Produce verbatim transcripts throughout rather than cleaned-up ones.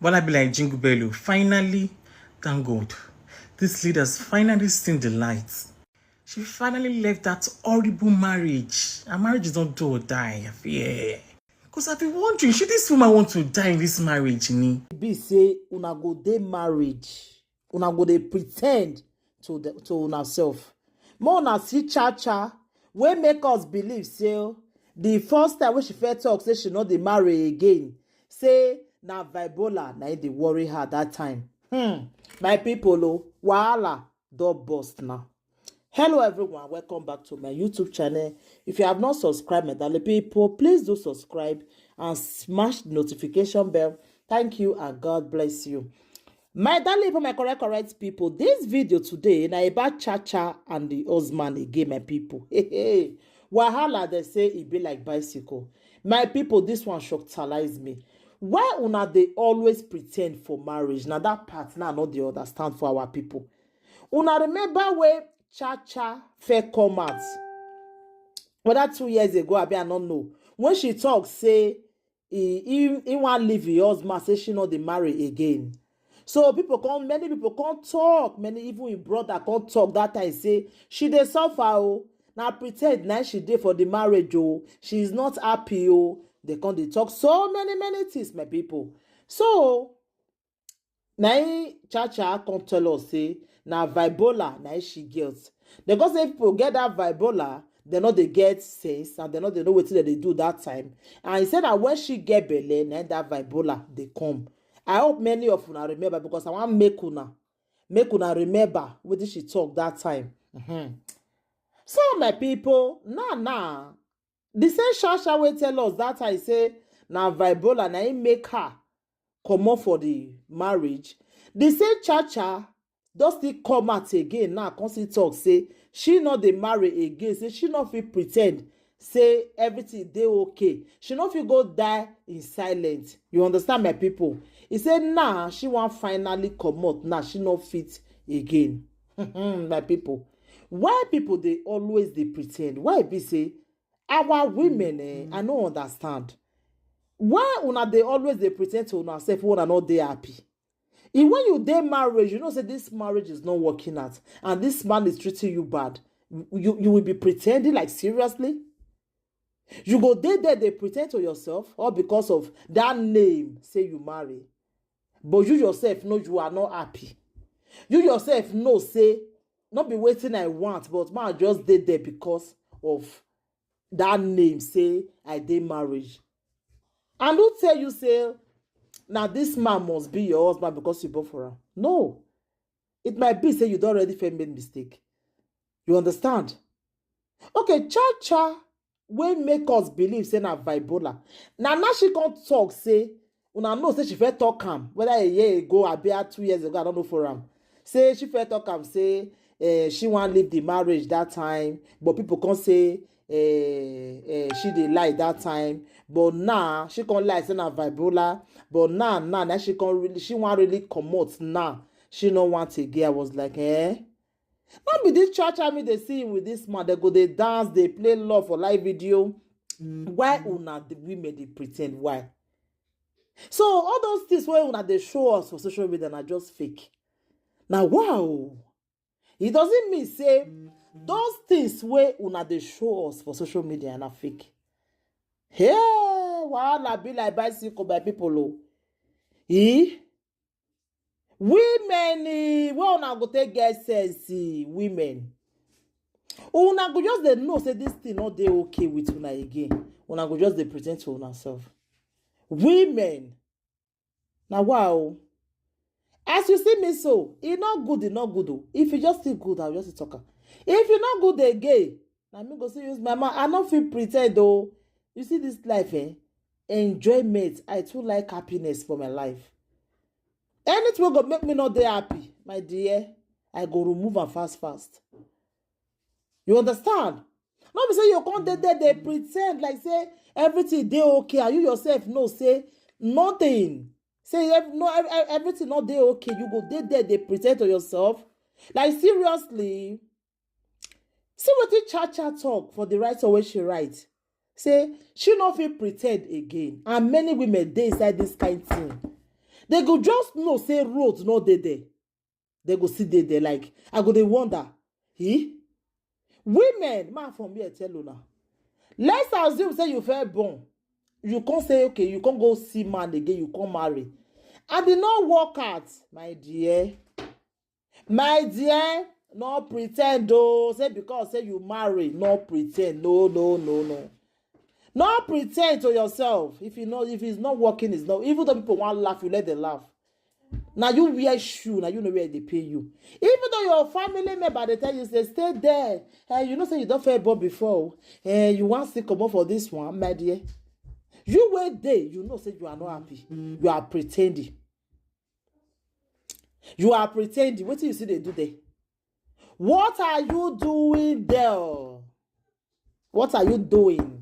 Bola be like Jingle Bell o. Finally, thank God. This leader's finally seen the light. She finally left that horrible marriage. Her marriage is not do or die. I fear. Because I've been wondering, should this woman want to die in this marriage? Ni? Be say una go dey marriage, una go dey pretend to the, to una self. More una see Cha Cha, wey make us believe say the first time when she first talk say she no dey marry again, say na Vibola na im dey worry her that time. Hmm. My people, oh, wahala don burst now. Hello everyone, welcome back to my YouTube channel. If you have not subscribed, my darling people, please do subscribe and smash the notification bell. Thank you and God bless you. My darling people, my correct, correct people, this video today na about Cha Cha and the husband again, my people. Hey, hey. Wahala, they say e be like bicycle. My people, this one shockalize me. Why una dey always pretend for marriage? Now that part now I no dey understand for our people. Una remember when Cha Cha first come out? Whether two years ago, I be I don't know. When she talk, say he he, he wan leave him husband, say she no dey marry again. So people come, many people come talk, many even him brother come talk that time say she dey suffer o. Na pretend na she dey for the marriage o. She is not happy o. They come dey talk so many many things, my people. So na im Cha Cha come tell us say na Vibola na im she get. They go say people get that Vibola, they no dey get sense and they no dey know wetin they dey do that time. And he said that when she get belle, na im that Vibola dey come. I hope many of una remember because I wan make una make una remember wetin she talk that time. Mhm. So my people, now now the same Cha Cha wey tell us that time say na Vibola na im make her comot for the marriage. The same Cha Cha don still come out again now, come still talk say she no dey marry again, say she no fit pretend say everything dey okay. She no fit go die in silence. You understand, my people? He say now she wan finally comot, now she no fit again. My people, why people dey always dey pretend? Why e be say our women, eh, I no understand. Why una dey always dey pretend to una sef when una no dey happy? If when you dey marriage, you know say this marriage is not working out and this man is treating you bad, you, you will be pretending, like, seriously? You go dey there dey pretend to yourself, or because of that name say you marry? But you yourself know you are not happy. You yourself know say no be wetin I want, but man just dey there because of that name say I dey marriage. And who tell you say na this man must be your husband because you born for am? No. It might be say you don already first made mistake. You understand? Okay, Cha Cha wey make us believe say na Vibola. Na now she come talk say, una know say she first talk am, whether a year ago, abi a two years ago, I don't know for am. Say she first talk am say, eh, she wan leave the marriage that time, but people come say, eh, eh, she dey lie that time. But now she come lie say na Vibola. But now, now, now she come really, she wan really comot now. She no want again. I was like, eh? No be this Cha Cha me dey see him with this man. They go dey dance, dey play love for live video. Why una the women dey pretend? Why? So all those things wey una dey show us for social media na just fake. Na wow. It doesn't mean say those things wey una dey show us for social media na fake. Hey, wahala be like bicycle, my people o. Eh? Women, eh, where una go take get sense, eh, women? Una go just dey know say this thing no dey okay with una again. Una go just dey pretend to una self. Women, na wow. As you see me so, e no good, e no good o. If e just still good, I will just talk am. If e no good again, na me go still use my mouth. I no fit pretend o. You see this life, eh? Enjoyment. I too like happiness for my life. Anything wey go make me no dey happy, my dear, I go remove am fast fast. You understand? No be say you come dey there dey pretend like say everything dey okay and you yourself know say nothing. Say ev- no ev- ev- everything no dey okay. You go dey there dey pretend to yourself. Like, seriously? See wetin Cha Cha talk for the right one wey she write. Say she no fit pretend again. And many women dey inside this kind thing. They go just know say road no dey there. They go see dey there. Like, I go dey wonder. He? Women, man from here tell una. Let's assume say you first born. You can't say, okay, you can't go see man again, you can't marry. And e no work out, my dear. My dear, no pretend though. Say because say you marry, no pretend. No, no, no, no. No pretend to yourself. If you know, if it's not working, it's not. Even though people want laugh, you let them laugh. Now you wear shoe, now you know where they pay you. Even though your family member they tell you, say, "Stay there." Eh, you know say you don't fair born before. Eh, you want to come up for this one, my dear. You wait there, you know say you are not happy. You are pretending. You are pretending. What do you see they do there? What are you doing there? What are you doing?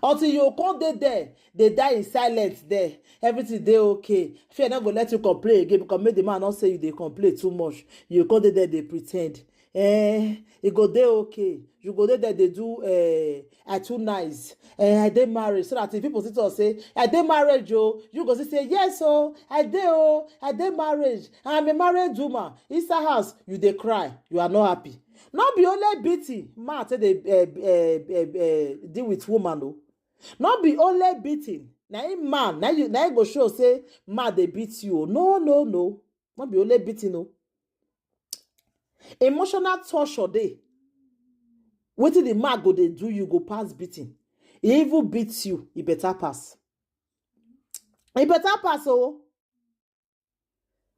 Until you come dey there, they die in silence there. Everything dey okay. Fear not go let you complain again because make the man not say you dey complain too much. You come dey there, they pretend. Eh, it go dey okay. You go dey there, they do eh, I too nice. Eh, I dey married. So that if people sit and say, "I dey married, Joe," you go say, "Yes, oh, I dey, oh, I dey married. I'm a married woman." Inside house, you dey cry. You are not happy. Not be only beating. Man, say they uh, uh, uh, uh, deal with woman, oh. Not be only beating. Now him man, now you now you go show say man they beat you. Oh. No, no, no. Not be only beating, no. Emotional torture dey. Wetin the man go dey do you go pass beating. He even beat you, he better pass. He better pass, oh.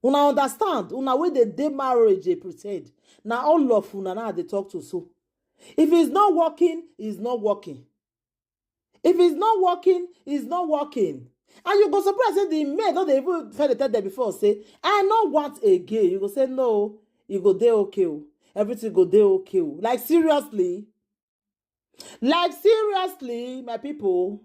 Una understand? Una wey dey dey marriage dey pretend. Na all of una now dey talk to so. If it's not working, it's not working. If it's not working, it's not working. And you go surprise say the men don dey even try dey tell them before say, "I no want again." You go say, "No, e go dey okay o. Everything go dey okay o." Like seriously? Like seriously, my people?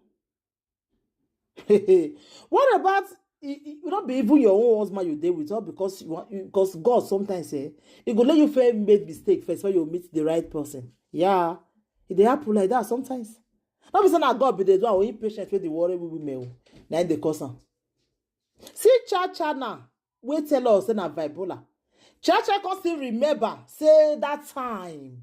What about e e no be even your own husband you dey with, all because you want, because God sometimes eh, e go let you fail, make mistake first before you meet the right person. Yeah, e dey happen like that sometimes. No be say na God be the one wey impatient wey dey worry we women o, na im dey cause am. See Cha Cha now, wey tell us say na bipolar. Cha Cha come still remember say that time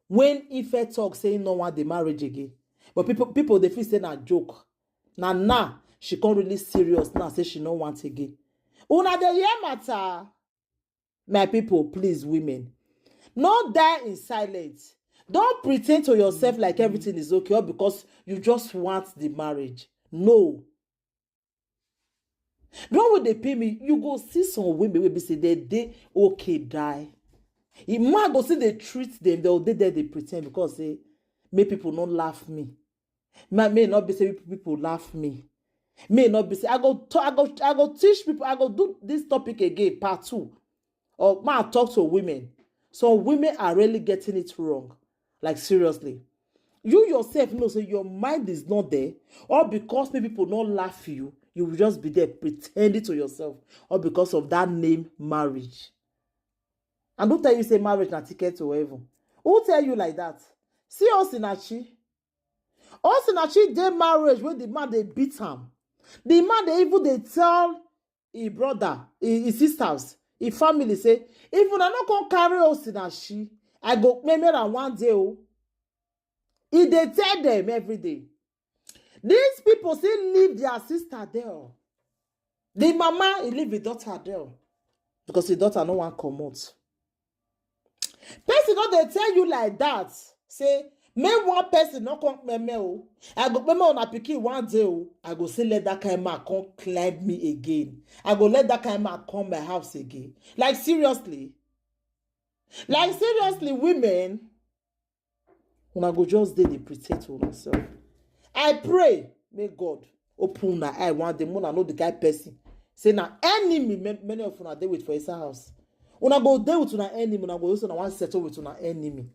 when Ife talk say he no want the marriage again, but people people dey feel say na joke. Na now she come really serious now say she no want again. Una dey hear matter? My people, please, women, no die in silence. Don't pretend to yourself like everything is okay all because you just want the marriage. No. The one wey dey pay me, you go see some women wey be say they dey okay die. If man go see they treat them, they dey there they pretend because say make people not laugh me. Man, may not be say people laugh me. May not be say I go to, I go I go teach people. I go do this topic again, part two. Or man talk to women. Some women are really getting it wrong. Like seriously. You yourself know say your mind is not there, or because many people not laugh you, you will just be there pretending to yourself, or because of that name marriage. And who tell you say marriage na ticket to heaven? Who tell you like that? See Osinachi. Osinachi dey marriage wey the man dey beat am. The man dey even dey tell him brother, him, him sisters, him family say, "If una no come carry Osinachi, I go kpeme am one day o." He dey tell them every day. These people still leave their sister there. The mama, he leave him daughter there because him daughter no wan comot. Person no dey tell you like that. Say, make one person no come kpeme o. I go kpeme una pikin one day o. I go say let that kind man come climb me again. I go let that kind man come my house again. Like seriously. Like seriously, women, una go just dey dey pretend to una self. I pray, may God open una eye one day, una know the kind person. Say na enemy ma-, many of una dey with for inside house. Una go dey with una enemy, una go also na wan settle with una enemy.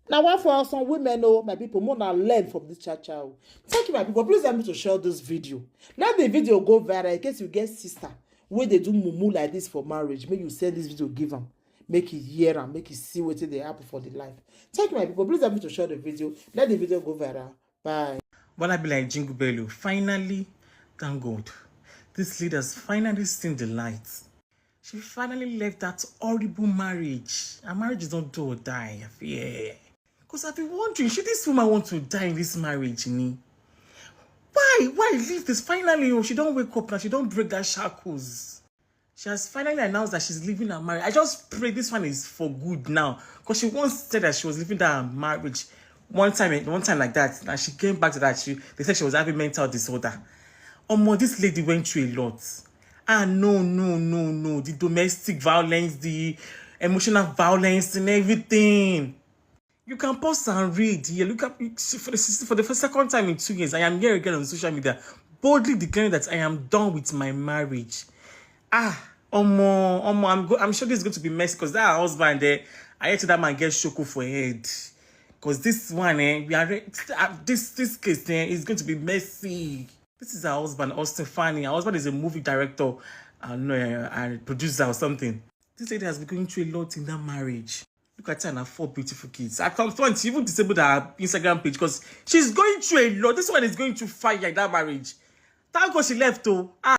Na why for some women, oh, my people, more na learn from this Cha Cha o. Thank you, my people. Please help me to share this video. Let the video go viral in case you get sister wey dey do mumu like this for marriage. Make you send this video give am. Make e hear am, make e see wetin dey happen for the life. Thank you, my people. Please help me to share the video. Let the video go viral. Bye. Bola be like jingle bell o. Finally, thank God. This lady has finally seen the light. She finally left that horrible marriage. Her marriage is not do or die. I fear. Because I've been wondering, should this woman want to die in this marriage? Ni? Why? Why leave this? Finally, oh, she don't wake up now. She don't break that shackles. She has finally announced that she's leaving her marriage. I just pray this one is for good now. Because she once said that she was leaving that marriage one time, one time like that. And she came back to that. She, they said she was having mental disorder. Omo, this lady went through a lot. Ah, no, no, no, no. The domestic violence, the emotional violence, and everything. You can pause and read here. Look at you see, for the for the first second time in two years, I am here again on social media, boldly declaring that I am done with my marriage. Ah, omo, omo, I'm go, I'm sure this is going to be messy because that husband there, I heard that man get shoko for head. Because this one, eh, we are re- ah, this this case eh, is going to be messy. This is her husband, Austin Fanning. Her husband is a movie director and, uh, and producer or something. This lady has been going through a lot in that marriage. Look at her and her four beautiful kids. At some point, she even disabled her Instagram page because she's going through a lot. This one is going through fire in that marriage. Thank God she left, though. Ah.